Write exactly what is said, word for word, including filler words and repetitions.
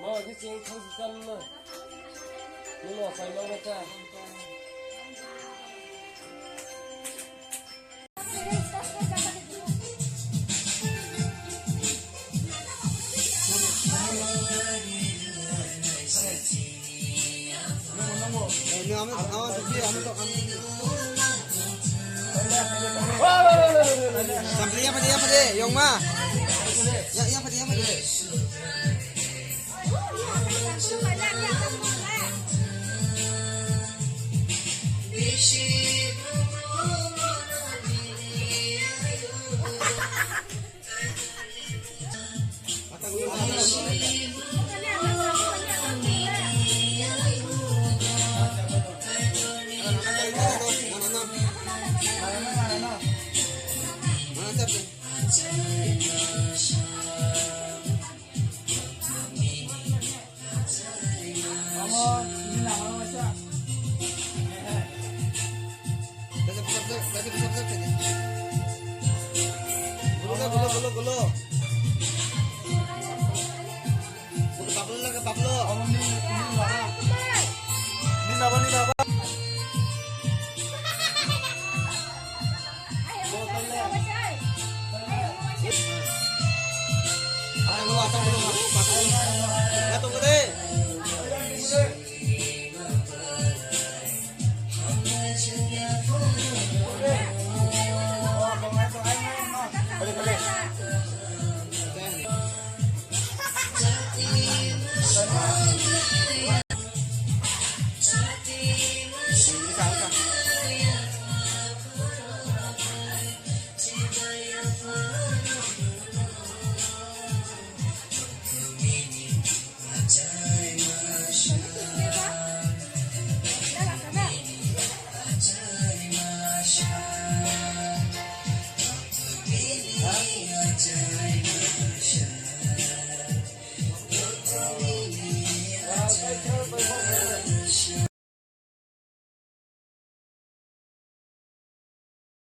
Ma, khe chwng thang si chan na. Nung no sai ma ta. Sampai apa dia, apa dia? Yong ma. Ya, ya, apa dia, apa dia? Gulo, gulo, gulo, gulo. Gulo, bablo lage, bablo. Ni baba, ni baba.